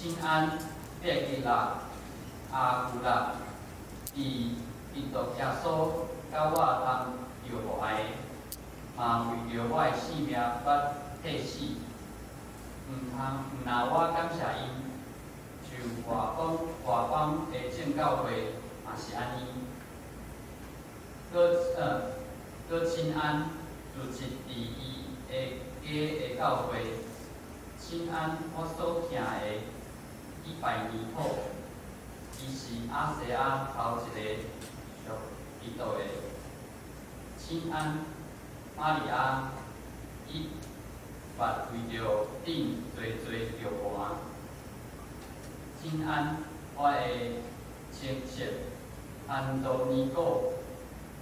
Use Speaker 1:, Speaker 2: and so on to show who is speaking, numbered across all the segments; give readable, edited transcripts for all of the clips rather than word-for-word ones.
Speaker 1: 請安百基拉、亞居拉，佇基督耶穌佮我同著磨的，嘛為著我的性命捌替死。毋通毋若我感謝𪜶，就外邦的眾教會嘛是按呢。閣請安聚集佇伊的家的教會，請安我所疼的以排尼土，伊是亞細亞頭一個屬基督的。請安瑪利亞，伊捌為著恁濟濟著磨。請安我的親戚安多尼古、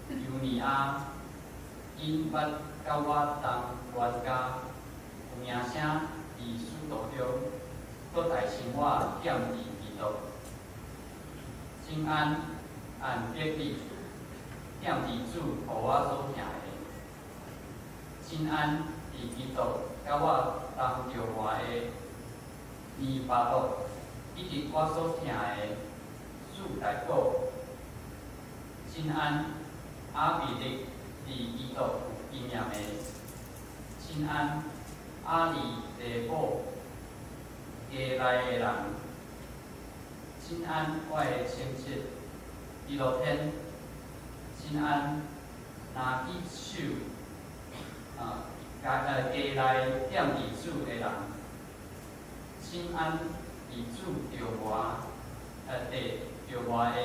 Speaker 1: 尤尼亞，𪜶捌佮我同冤家，有名聲佇使徒中，閣代先我踮佇基督。請安按彼利，踮佇主予我所疼的。請安佇基督佮我同著磨的尼巴洛，以及我所疼的士大古。請安亞比力佇基督有經驗的。請安阿里雷布家內的人。請安我的親戚基洛天。請安拿基手家內踮佇主的人。請安佇主著磨，佇著磨的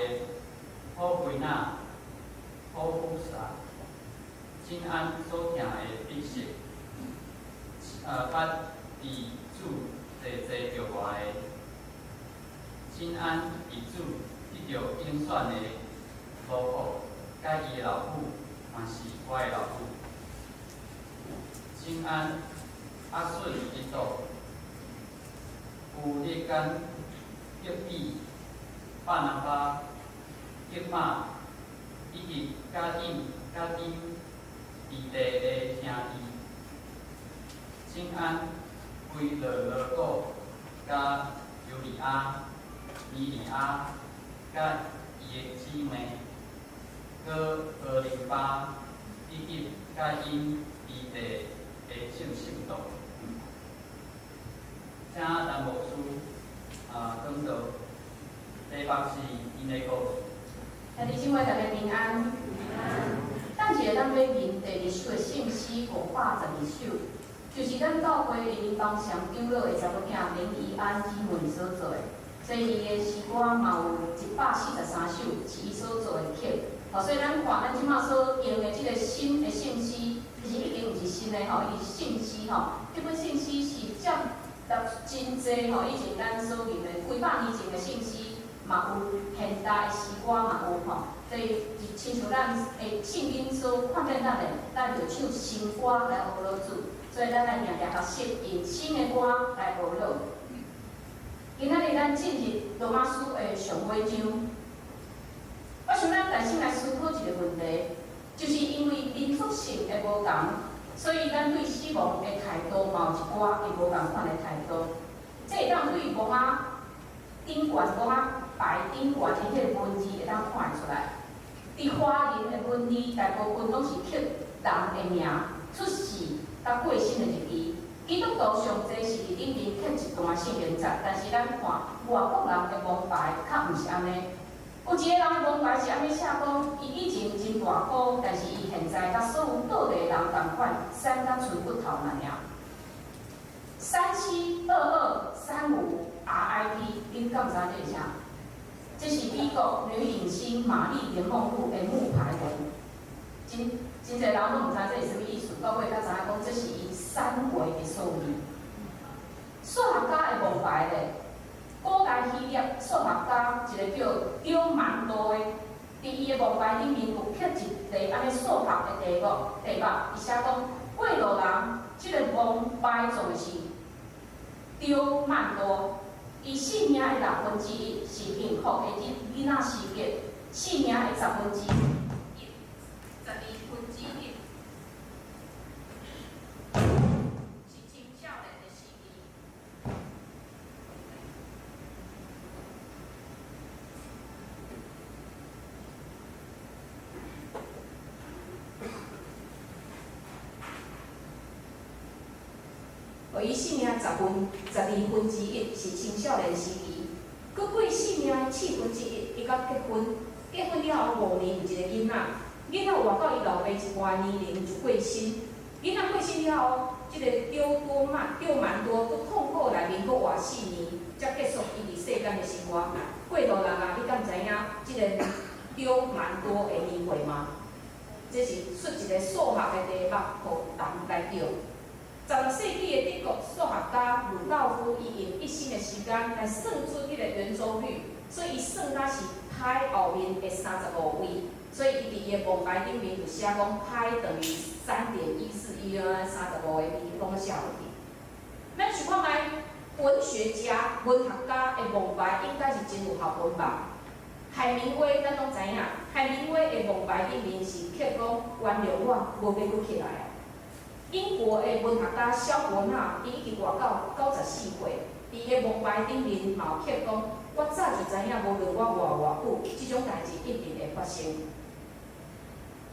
Speaker 1: 普菲納、普夫薩。請安所疼的彼實，捌佇主濟濟著磨的。請安佇主得著揀選的羅可，佮伊的老母，嘛是我的老母。請安阿順基督、烏力干、約比、巴拿巴、約馬，以及佮𪜶佮恁佇地的兄弟。請安腓羅羅古、佮尤利亞、尼里亞、佮伊的姊妹，閣俄林巴，以及佮𪜶佇地的眾聖徒。請陳牧師講道，題目是𪜶的故事。
Speaker 2: 兄弟姊妹，大家平安。等一下，咱欲吟第二首的聖詩512首，就是咱教會林邦祥長老的查某囝林怡安姊妹所做的。所以伊的詩歌嘛有143首是伊所做的曲。好，所以咱看咱這馬所用的這个新的聖詩，其實已經毋是新的吼，伊是聖詩吼。這本聖詩是接納真濟吼，以前咱所吟的幾百年前的聖詩，嘛有現代的詩歌嘛有吼。所以就親像咱的聖經所勸勉咱的，咱就唱新歌來呵咾主。所以咱來定定學習用新的歌來呵咾。今仔日咱進入羅馬書的上尾章，我想咱大先來思考一个問題，就是因為民族性的無仝，所以咱對死亡的態度嘛有一寡的無仝款的態度。這會當對墓仔頂懸、墓仔牌頂懸的彼个文字會當看會出來。佇華人的文字，大部分攏是刻人的名、出世佮過身的日期。基督徒上濟是佇頂面刻一段聖經節，但是咱看外國人的墓牌較毋是按呢。有一个人的墓牌是按呢寫講，伊以前真大箍，但是伊現在佮所有倒地的人仝款，瘦甲賰骨頭爾爾。372235 RIP，恁敢知這是啥？這是美國女影星瑪麗蓮夢露的墓牌文。真真濟人攏毋知這是啥物意思，到尾才知影講這是伊三圍的數字。數學家的墓牌咧，古代希臘數學家一个叫狄曼多的，佇伊的墓牌頂面有刻一題按呢數學的題目，題目伊寫講過路人，這个墓埋葬的是狄曼多，伊性命的1/6是幸福的囡仔時節，性命的1/10，1/12是青少年的時期。伊生命10分12分之一是青少年時期，閣過生命的四分之一，伊才結婚。結婚了後5年有一個囡仔，囡仔活到伊老爸一半年齡就過身。囡仔過身了後，這個丟曼多閣痛苦內面閣活4年，才結束伊佇世間的生活。過路人啊，你敢知影這個丟曼多的年歲嗎？這是出一個數學的題目，予人來釣。16世紀的德國數學家魯道夫，伊用一生的時間來算出彼個圓周率，所以伊算甲是派後面的35位，所以伊佇伊的墓牌頂面就寫講派等於3.141啊，35個字攏寫落去。咱想看覓，文學家、文學家的墓牌應該是真有學問吧？海明威咱攏知影，海明威的墓牌頂面是刻講原諒我，無欲閣起來啊。英國的文學家蕭伯納，伊已經活到94歲，佇伊的墓牌頂面嘛有刻講，我早就知影，無論我活偌久，這種代誌一定會發生。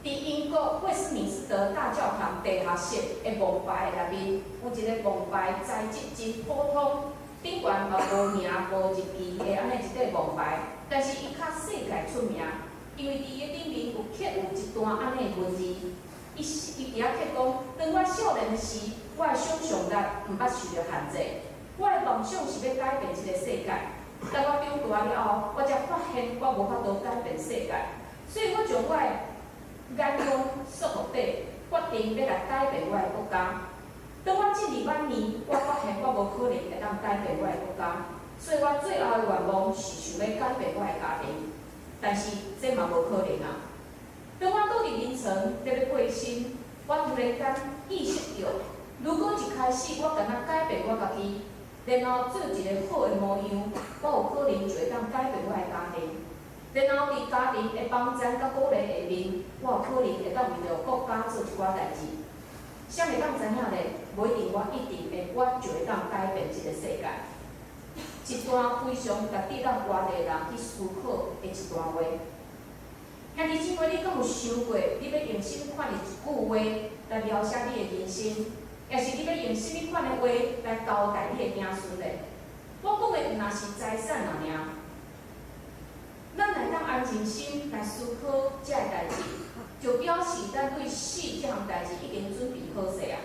Speaker 2: 佇英國威斯敏斯特大教堂地下室的墓牌內面，有一個墓牌材質真普通，頂懸嘛無名無日期的按呢一塊墓牌，但是伊較世界出名，因為佇伊的頂面有刻有一段按呢的文字。伊伊佇遐刻講，當我少年時，我的想像力毋捌受著限制，我的夢想是欲改變這個世界。當我長大了後，我才發現我無法度改變世界，所以我將我的眼光束縛底，決定欲來改變我的國家。當我進入晚年，我發現我無可能會當改變我的國家，所以我最後的願望是想欲改變我的家庭，但是這嘛無可能啊。當我倒佇眠床咧欲過身，我突然間意識著，如果一開始我敢若改變我家己，然後做一個好的模樣，我有可能就會當改變我的家庭。然後佇家庭的幫贊佮鼓勵下面，我有可能會當為著國家做一寡代誌。誰會當知影咧？無一定我一定會，我就會當改變這個世界。一段非常值得咱活的人去思考的一段話。兄弟姊妹，你敢有想過，你欲用啥物款的一句話來描寫你的人生，抑是你欲用啥物款的話來交代你的子孫咧？我講的毋若是財產爾爾。咱來當安靜心來思考這个代誌，就表示咱對死這項代誌已經準備好勢啊。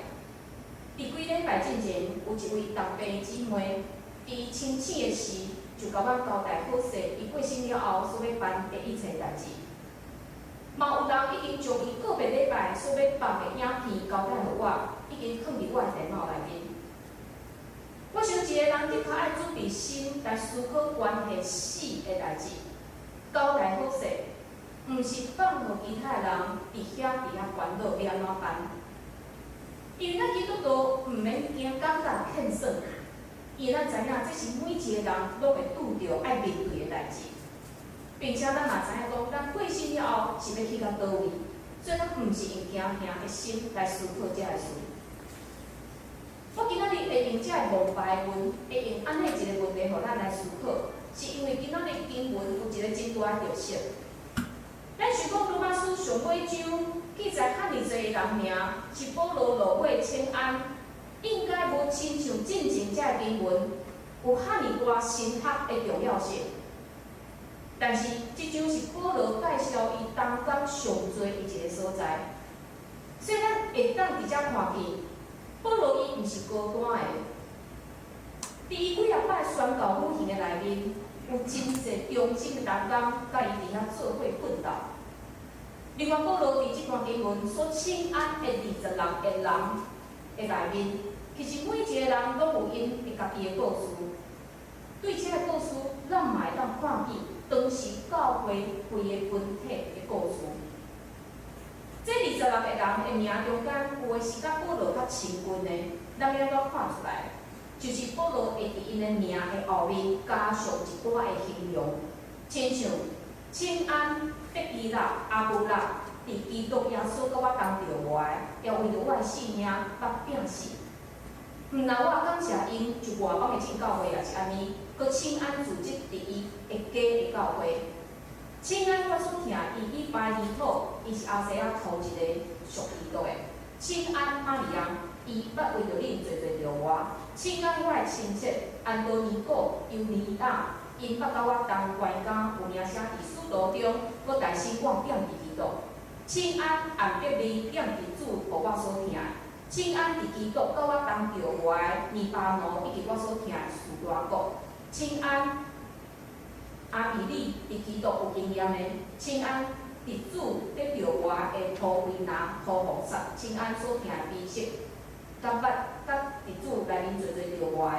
Speaker 2: 佇幾禮拜進前，有一位同病姊妹，佇清醒的時，就共阮交代好勢，伊過身了後所欲辦的一切代誌。嘛有人已經將伊個別禮拜所欲放的影片交代予我，已經囥佇我的電腦內面。我想一個人的確愛準備心來思考關係死的代誌，交代好勢，毋是放予其他的人佇遐煩惱欲按怎辦。因為咱基督徒毋免驚感覺欠算，因為咱知影這是每一個人攏會拄著愛面對的代誌。並且咱嘛知影講，咱過身了後是欲去到佗位，所以咱毋是用驚嚇的心來思考這个事。我今仔日會用這个墓牌文，會用按呢一個問題，予咱來思考，是因為今仔日經文有一個真大的特色。咱想講羅馬書上尾章記載遐爾濟人名，是保羅落尾請安，應該無親像進前這个經文有遐爾大神學的重要性。但是，這章是保羅介紹伊同工上濟的一個所在，所以咱會當佇遮看見，保羅伊毋是孤單的。佇伊幾仔擺宣教旅行的內面，有真濟忠心的同工，佮伊佇遐做伙奮鬥。另外，保羅佇這段經文所請安的26個人的內面，其實每一個人攏有𪜶的家己的故事。對這個故事，咱嘛會當看見當時教會規個群體的故事。這26個人的名中間，有的是佮保羅較親近的，咱欲按怎看出來？就是保羅會佇𪜶的名的後面加上一寡的形容，親像請安、百基拉、亞居拉，佇基督耶穌佮我同著活的，也為著我的性命捌拚死。毋若我感謝𪜶，就外邦的正教會也是按呢，閣請安組織佇伊的家的教會。請安我所疼伊以巴尼妥，伊是亞細亞頭一個屬基督的。請安瑪利亞，伊捌為著恁濟濟著我。請安我的親戚安多尼古、尤尼亞，𪜶捌佮我同關監，有名聲佇使徒中，閣代先我踮佇基督。請安按伯利踮佇主予我所疼的。請安佇基督佮我同著我的尼巴奴以及我所疼的士大國。請安阿比利佇基督有經驗的。請安佇主得著我的托維拿、托馮薩。請安所疼的比色，佮捌佮佇主內面濟濟著我的。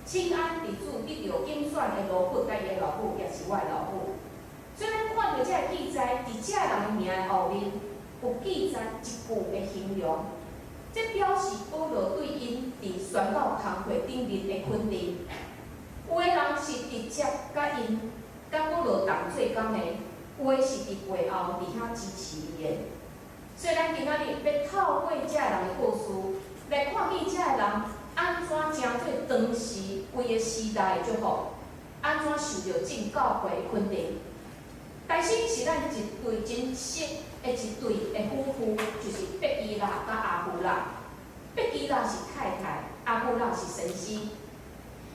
Speaker 2: 請安佇主得著揀選的羅弗佮伊的老母，也是我的老母。所以咱看著這个記載，佇這个人的名的後面有記載一句的形容，這表示保羅對𪜶佇宣教工課頂面的肯定。有的人是直接佮𪜶佮保羅同做工的，有的是佇背後佇遐支持伊的。所以咱今仔日欲透過這个人的故事，來看見這个人按怎成做當時規个時代的祝福，按怎受著眾教會的肯定。開始是咱一對真熟的一對的夫婦，就是碧基拉佮阿弗拉。碧基拉是太太，阿弗拉是先生。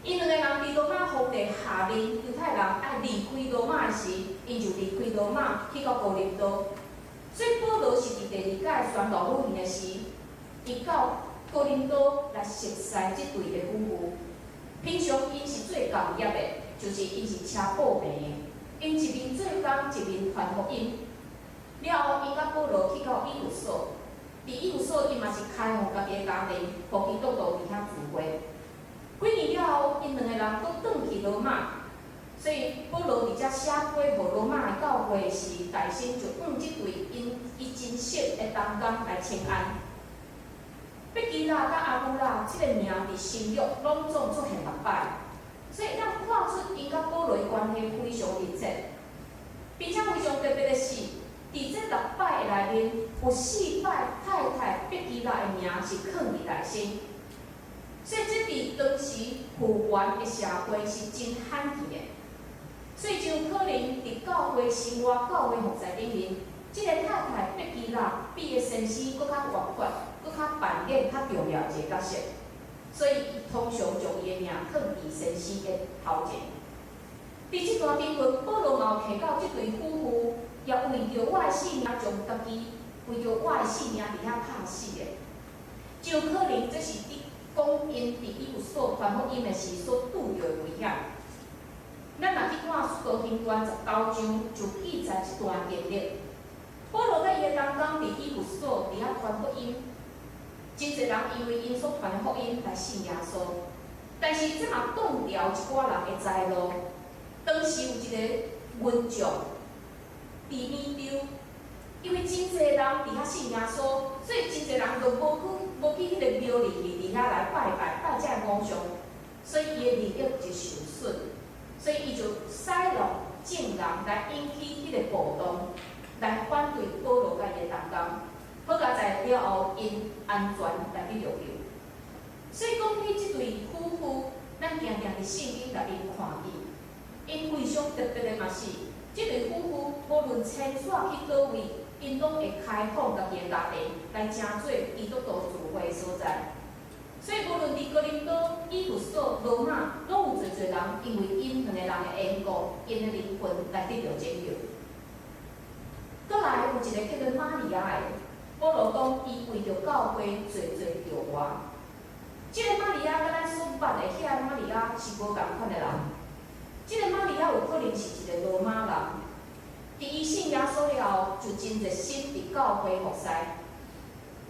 Speaker 2: 𪜶兩個人佇羅馬皇帝下令猶太人愛離開羅馬的時，𪜶就離開羅馬去到哥林多。所以保羅是佇第二擺宣道旅行的時，伊到哥林多來熟似這對的夫婦。平常𪜶是做仝業的，就是𪜶是車布棚的。𪜶一面做工，一面傳福音。了後，𪜶佮保羅去到以弗所，佇以弗所，𪜶嘛是開放家己的家庭，予基督徒佇遐聚會。幾年了後，𪜶兩个人閣轉去羅馬，所以保羅佇遮寫批予羅馬的教會時，代先就向這對𪜶伊真熟的同工來請安。碧基拉佮阿弗拉這个名佇新約攏總出現六擺，所以咱看出𪜶佮保羅的關係非常密切，並且非常特別的是，佇這六擺的內面，有四擺太太碧基拉的名是囥佇內心，所以這佇當時父權的社會是真罕見的。所以真有可能佇教會生活、教會服侍頂面，這个太太碧基拉比伊的先生閣較活潑、閣較扮演較重要一个角色，所以伊通常將伊的名囥佇先生的頭前。佇這段經文，保羅嘛有提到這對夫婦，也為著我的性命，將家己為著我的性命佇遐拍死的。真有可能這是佇講𪜶佇以弗所傳福音的時所拄著的危險。咱若去看《使徒行傳》19章，就記載這段經歷。保羅佮伊的同工佇以弗所佇遐傳福音，真濟人因為𪜶所傳的福音來信耶穌。但是這嘛擋牢一寡人的財路。當時有一個銀匠低米丟，因為真濟人佇遐信耶穌，所以真濟人就無去彼個廟裡去佇遐來拜拜拜這个偶像，所以伊的利益就受損，所以伊就使弄眾人來引起彼个暴動，來反對保羅佮伊的同工。好佳哉了後，𪜶安全來得著救。所以講起這對夫婦，咱定定佇聖經內面看見，𪜶非常特別的嘛是，這對夫婦無論遷徙去佗位，𪜶攏會開放家己的家庭來成做基督徒聚會的所在。所以無論佇哥林多、以弗所、羅馬，攏有濟濟人因為𪜶兩個人的緣故，𪜶的靈魂來得著拯救。閣來有一個叫做瑪利亞的，保羅講伊為著教會濟濟著我。這个瑪利亞佮咱所捌的遐个瑪利亞是無仝款的人。這个瑪利亞有可能是一个羅馬人，佇伊信耶穌了後，就真熱心佇教會服侍。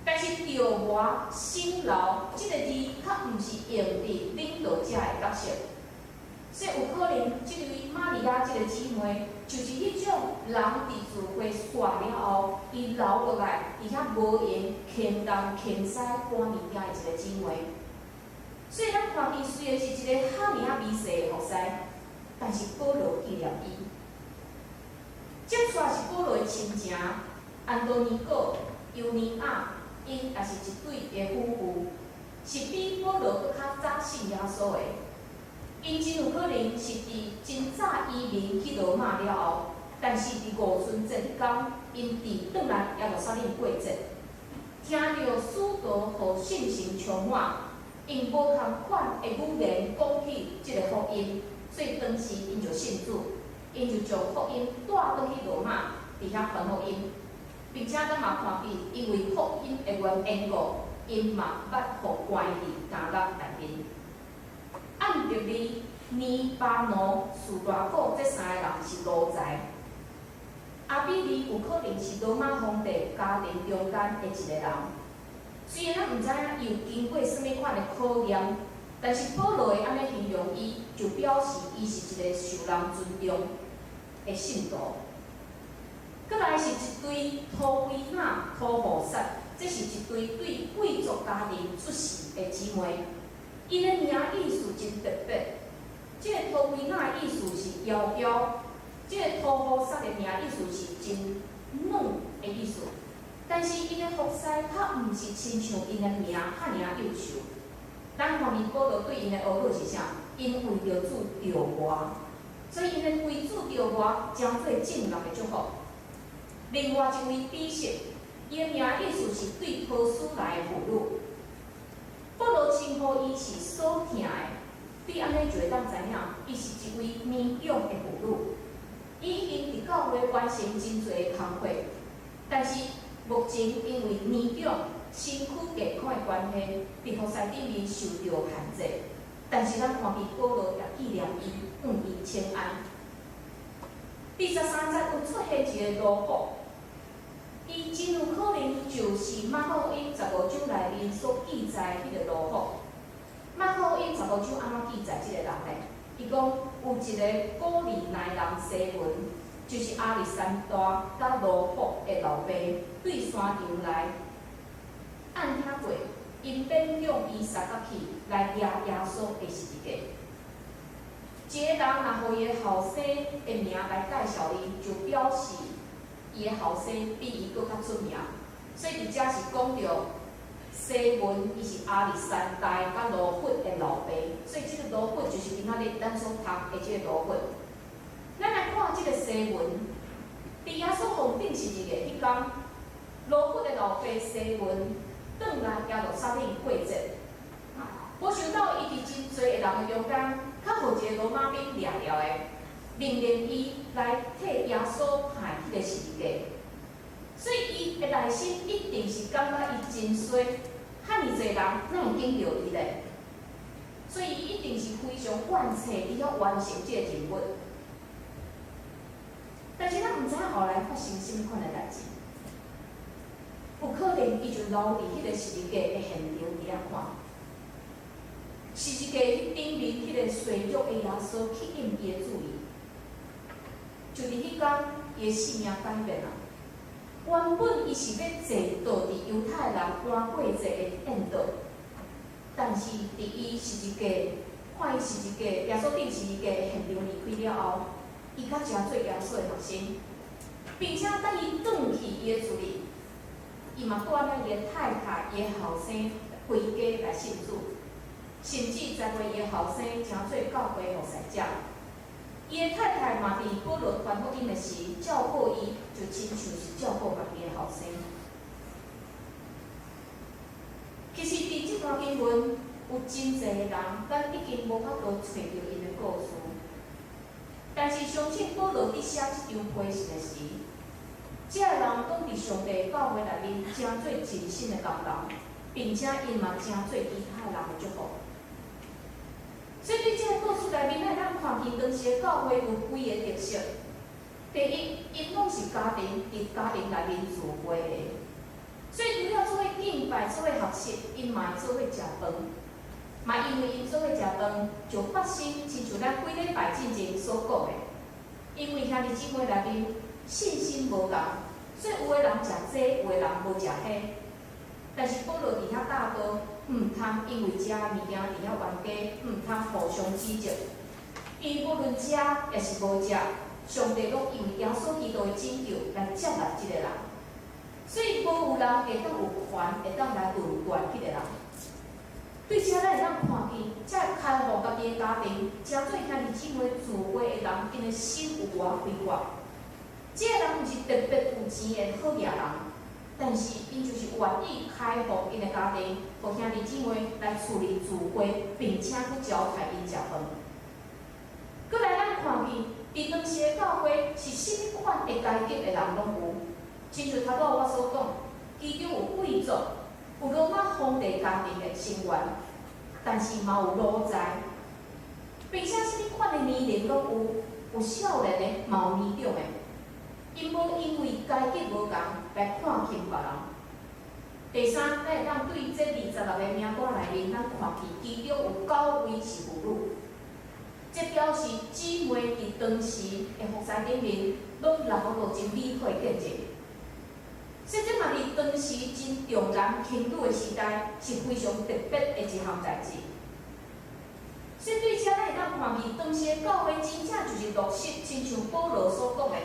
Speaker 2: 但是著我辛勞這个字，較毋是用佇領導者的角色，所以有可能這位瑪利亞這个姊妹，就是彼種人佇聚會散了後，伊留落來佇遐無閒牽東牽西趕物件的一個姊妹。所以咱看伊雖然是一个遐爾仔微細的服侍，但是保羅紀念伊。接續是保羅的親情，安多尼古、尤尼亞，𪜶也是一對的夫婦，是比保羅閣較早信耶穌的。𪜶真有可能是佇真早移民去羅馬了後，但是佇五旬節彼工，𪜶佇轉來耶路撒冷過節，聽著使徒羅予聖神充滿，用無仝款的語言講起這个福音，所以當時𪜶就信主，𪜶就將福音帶轉去羅馬，佇遐傳福音，並且咱嘛看見，因為福音的緣故，𪜶嘛捌予關佇監獄內面。按特利、尼巴挪、士大古這三个人是奴才。阿比利有可能是羅馬皇帝家庭中間的一個人。雖然咱毋知影伊有經過啥物款的考驗，但是保羅會按呢形容伊，就表示伊是一個受人尊重的信徒。閣來是一對托維納、托何薩，這是一對對貴族家庭出世的姊妹。𪜶的名意思真特別，這个托維納的意思是嬌嬌，這个托何薩的名意思是真軟的意思。但是𪜶的服侍較毋是親像𪜶的名遐爾仔幼秀。咱看見保羅對𪜶的呵咾是啥？𪜶為著主著活，所以𪜶的為主著活，成做眾人的祝福。另外一位比色，伊的名意思是對波斯來的婦女。保羅稱呼伊是所疼的，對按呢就會當知影，伊是一位年長的婦女。伊已經佇教會完成真濟的工課，但是目前因為年長、身軀健康的關係，佇服侍頂面受著限制。但是咱看見保羅也紀念伊，向伊請安。第13節有出現一个魯福，伊真有可能就是馬可福音十五章內面所記載彼个魯福。馬可福音十五章按怎記載這个人呢？伊講有一个古利奈人西門，就是亞歷山大佮魯福的老爸，對山場來按遐過，𪜶勉強伊殺甲去來掠耶穌的十字架。一个人若予伊的後生的名來介紹伊，就表示伊的後生比伊閣較出名。所以佇遮是講著西門，伊是亞歷山大佮羅弗的老爸，所以這个羅弗就是今仔日咱所讀的這个羅弗。咱來看這个西門，佇耶穌予釘十字架彼工，羅弗的老爸西門轉來耶路撒冷過節，無想到伊佇真濟的人的中間，較予一个羅馬兵掠牢的，命令伊來替耶穌抬彼个十字架。所以伊的內心一定是感覺伊真衰，遐爾濟人哪會揀著伊咧？所以伊一定是非常怨氣，佇遐完成這个任務。但是咱毋知影後來發生啥物款的代誌，有可能伊就留佇彼个十字架的現場佇遐看，十字架彼頂面彼个衰弱的耶穌吸引伊的注意，就佇彼工，伊的性命改變啊！原本伊是欲坐倒佇猶太人趕過節的宴桌，但是佇伊十字架看伊十字架耶穌釘十字架的現場離開了後，伊較成做耶穌的學生，並且等伊轉去伊的厝裡，伊嘛帶領伊的太太、伊的後生規家來信主，甚至栽培伊的後生成做教會服侍者。伊的太太嘛，佇保羅傳福音的時，照顧伊，就親像是照顧家己的後生。其實，佇這段經文有真濟个人，咱已經無法度揣著𪜶的故事。但是，相信保羅佇寫這張批信的時，這个人攏佇上帝教會內面成做盡心的工人，並且𪜶嘛成做其他人的祝福。所以，對這个故事內面，咱會當看見當時的教會有幾个特色。第一，𪜶攏是家庭佇家庭內面聚會的，所以除了做伙敬拜、做伙學習，𪜶嘛會做伙食飯。嘛因為𪜶做伙食飯，就發生親像咱幾禮拜進前所講的，因為兄弟姊妹內面信心無仝，所以有的人食這，有的人無食彼。但是保羅佇遐教導，毋通因為食物件佇遐冤家，毋通互相指責。因為無論食抑是無食，上帝攏因為耶穌基督的拯救來接納這个人，所以無有人會當有權會當來論斷彼個人。對這咱會當看見，這个開放家己的家庭，成做兄弟姊妹聚會的人，𪜶的心有偌開闊。這个人毋是特別有錢的好額人，但是𪜶就是願意開放𪜶的家庭，予兄弟姊妹來厝裡聚會，並且閣招待𪜶食飯。閣來咱看見，佇當時的教會是啥物款的階級的人攏有，親像頭拄我所講，其中有貴族，有羅馬皇帝家庭的成員，但是嘛有奴才，並且啥物款的年齡攏有，有少年的，嘛有年長的。𪜶無因為階級無仝來看輕別人。第三，咱會當對這26個名單內面，咱看見其中有九位是婦女，這表示姊妹佇當時的服侍頂面，攏留落真美好的見證。所以這嘛佇當時真重男輕女的時代，是非常特別的一項代誌。所以對這咱會當看見當時的教會真正就是落實，親像保羅所講的，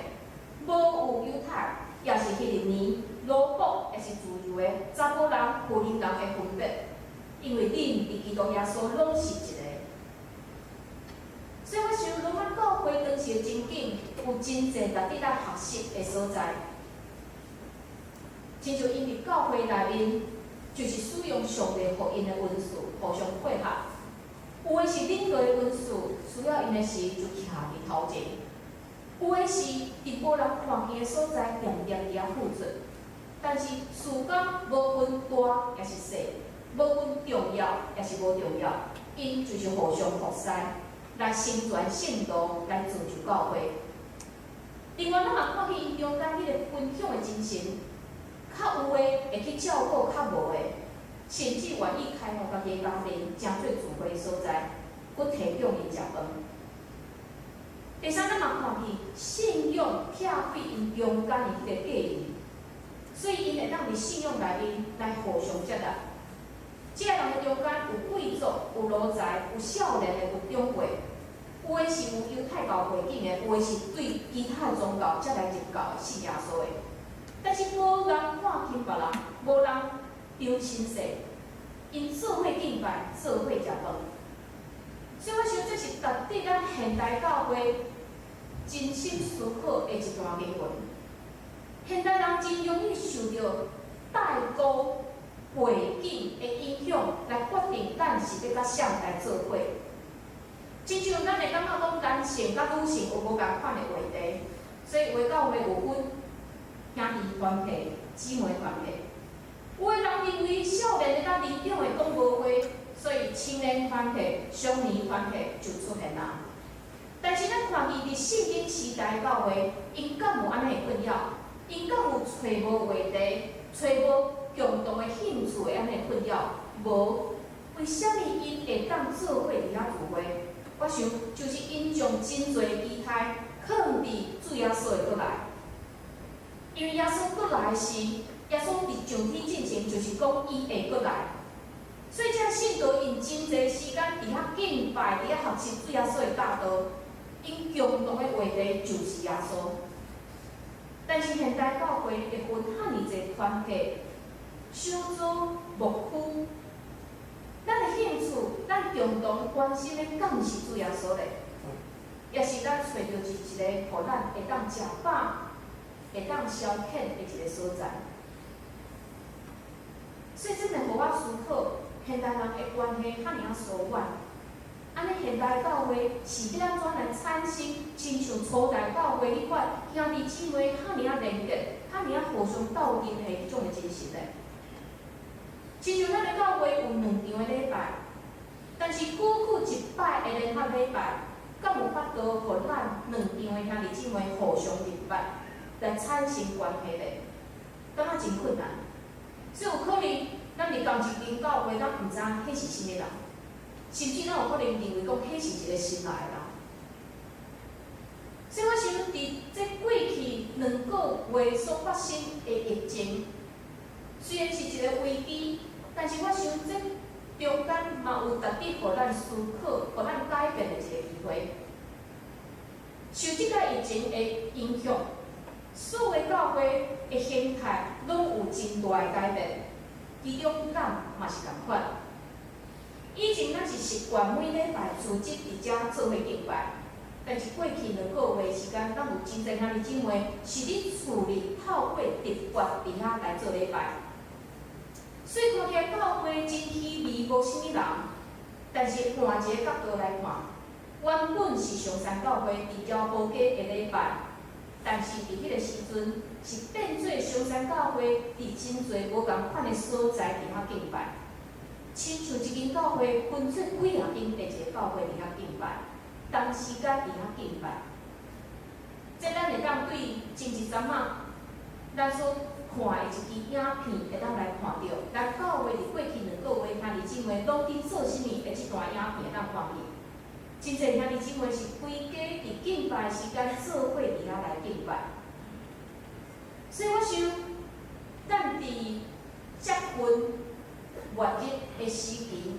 Speaker 2: 無有猶太，抑是希利尼，奴僕，抑是自由的，查埔人、婦人的分別，因為恁佇基督耶穌攏是一个。所以我想，羅馬教會當時的情景，有真濟值得咱學習的所在。親像𪜶佇教會內面，就是使用上帝予𪜶的恩賜，互相配合。有的是領導的恩賜，需要𪜶的時就徛佇頭前；有的是佇無人看見的所在，恬恬佇遐付出。但是事工無分大抑是細，無分重要抑是無重要，𪜶就是互相服侍，來成全聖徒，來造就教會。另外，咱嘛看見𪜶中間彼个分享的精神，較有的會去照顧較無的，甚至願意開放家己的家庭，成做聚會的所在，閣提供𪜶食飯。第三，咱嘛看見信仰拆開𪜶中間的彼个隔離，所以𪜶會當佇信仰內面來互相接納。這个人的中間有貴族、有奴才、有少年的、有長輩，有的是有猶太教背景的，有的是對其他的宗教才來入教的信耶穌的。但是無人看輕別人，無人爭親勢，𪜶做伙敬拜，做伙食飯。所以我想，這是值得咱現代教會真心思考的一段經文。現代人真容易受著代溝背景的影響，來決定咱是欲佮誰來做伙。親像咱會感覺講男性佮女性有無仝款的話題，所以有的教會有分兄弟團體、姊妹團體。有的人認為少年的佮年長的講無話，所以青年團體、少年團體就出現啦。但是咱看見佇聖經時代教會，𪜶敢有按呢的困擾？𪜶敢有揣無話題、揣無共同的興趣的按呢的困擾？無。為啥物𪜶會當做伙佇遐聚會？我想，就是𪜶將真濟期待囥佇主耶穌會閣來。因為耶穌閣來時，耶穌佇上天進前就是講伊會閣來，所以這信徒用真濟時間佇遐敬拜，佇遐學習主耶穌的教導，𪜶共同的話題就是耶穌。但是現代教會會分遐爾濟團體、小組、牧區，咱的興趣、咱共同關心的，敢毋是主耶穌咧？抑是咱揣著是一個予咱會當食飽、會當消遣的一個所在。所以這會予我思考，現代人的關係遐爾仔疏遠，按呢現代教會是欲按怎來產生親像初代教會彼款兄弟姊妹遐爾仔連結、遐爾仔互相鬥陣的彼種的精神咧？親像咱的教會有兩場的禮拜，但是久久一擺的聯合禮拜，敢有法度予咱兩場的兄弟姊妹互相認捌，來產生關係咧？感覺真困難。所以有可能，咱佇仝一間教會，咱毋知彼是啥物人，甚至咱有可能認為講彼是一個新來的人。所以我想，佇這過去2個月所發生的疫情，雖然是一個危機，但是我想這中間嘛有值得予咱思考、予咱改變的一個機會。受這個疫情的影響，所有教會的形態攏有真大的改變，其中咱嘛是仝款。以前咱是習慣每禮拜組織佇遮做伙敬拜，
Speaker 3: 但是過去兩個月時間，咱有真濟兄弟姊妹是佇厝裡透過直播佇遐來做禮拜。所以看起來教會真稀微，無啥物人。但是換一个角度來看，原本是松山教會佇礁坡街的禮拜，但是佇彼个時陣是變做松山教會佇真濟無仝款的所在佇遐敬拜，親像一間教會分做幾仔間的一个教會佇遐敬拜，同時間佇遐敬拜。這咱會當對前一陣仔，咱所看的一支影片會當來看著，咱教會佇過去兩個月兄弟姊妹攏佇做啥物的這段影片會當看見。真濟兄弟姊妹是規家佇敬拜時間做伙佇遐來敬拜。所以我想，咱佇接近末日的時期，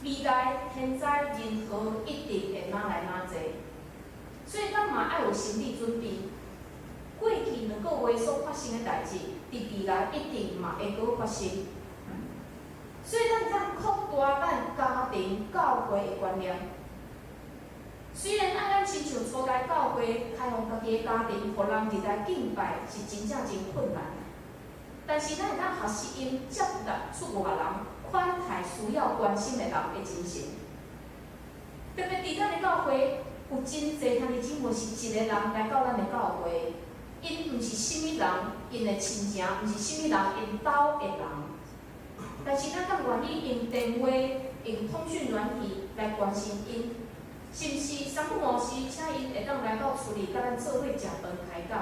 Speaker 3: 未來天災人禍一定會愈來愈濟，所以咱嘛愛有心理準備。過去兩個月所發生的代誌，佇未來一定嘛會閣發生。所以咱當擴大咱家庭教會的觀念。雖然愛咱親像初代教會開放家己的家庭，予人入來敬拜是真正真困難。但是咱會當學習𪜶接納出外人、款待需要關心的人的精神。特別佇咱的教會，有真濟兄弟姊妹是一个人來到咱的教會，𪜶毋是啥物人，𪜶的親情毋是啥物人，𪜶兜的人。但是咱敢願意用電話、用通訊軟體來關心𪜶，是毋是三不五時請𪜶會當來到厝裡，佮咱做伙食飯開講？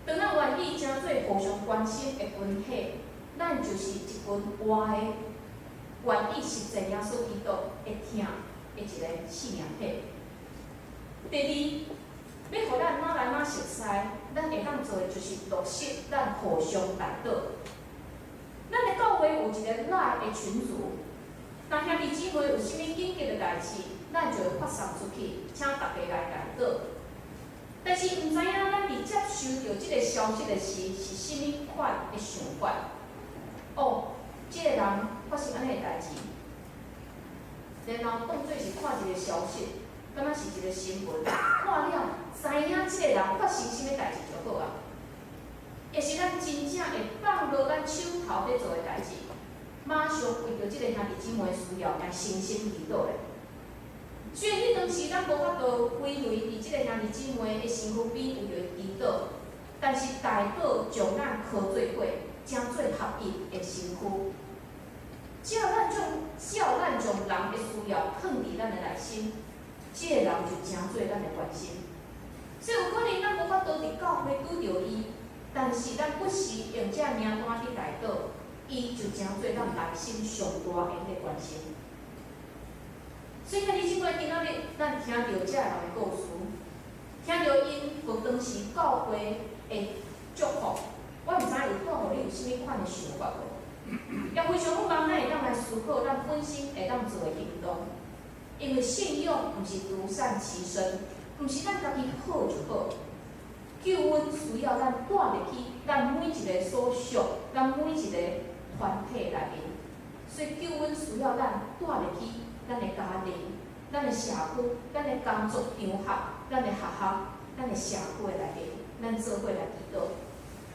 Speaker 3: 當咱願意成做互相關心的群體，咱就是一群活的、願意實踐耶穌基督的疼的一个生命體。第二，欲予咱愈來愈熟似，咱會當做的就是落實咱互相代禱。咱的教會有一个 LINE 的群組，若兄弟姊妹有啥物緊急的代誌，咱就會發送出去，請大家來代禱。但是毋知影咱佇接收著這个消息的時，是啥物款的想法？哦，這个人發生按呢的代誌，然後當做是看一个消息，敢若是一个新聞，看了知影這个人發生啥物代誌就好啊。抑是咱真正會放落咱手頭咧做的代誌，馬上為著這个兄弟姊妹的需要來誠心祈禱咧。雖然彼當時咱無法度規圍佇這个兄弟姊妹的身軀邊為著伊祈禱，但是代禱將咱靠做伙，成做合一的身軀。只要咱將人的需要囥佇咱的內心，這個人就成做咱的關心。所以有可能咱無法度佇教會拄著伊，但是咱不時用這名單去代禱，伊就成做咱內心上大的彼个關心。所以兄弟姊妹，今仔日咱聽著這个人的故事，聽著𪜶予當時教會的祝福，我毋知有帶予你有啥物款的想法無？也非常希望咱會當來思考咱本身會當做的行動，因為信仰毋是獨善其身，毋是咱家己好就好。救恩需要咱帶入去，咱每一个所屬，咱每一个團體內面。所以救恩需要咱帶入去咱的家庭、咱的社區、咱的工作場合、咱的學校、咱的社區的內面，咱做伙來祈禱。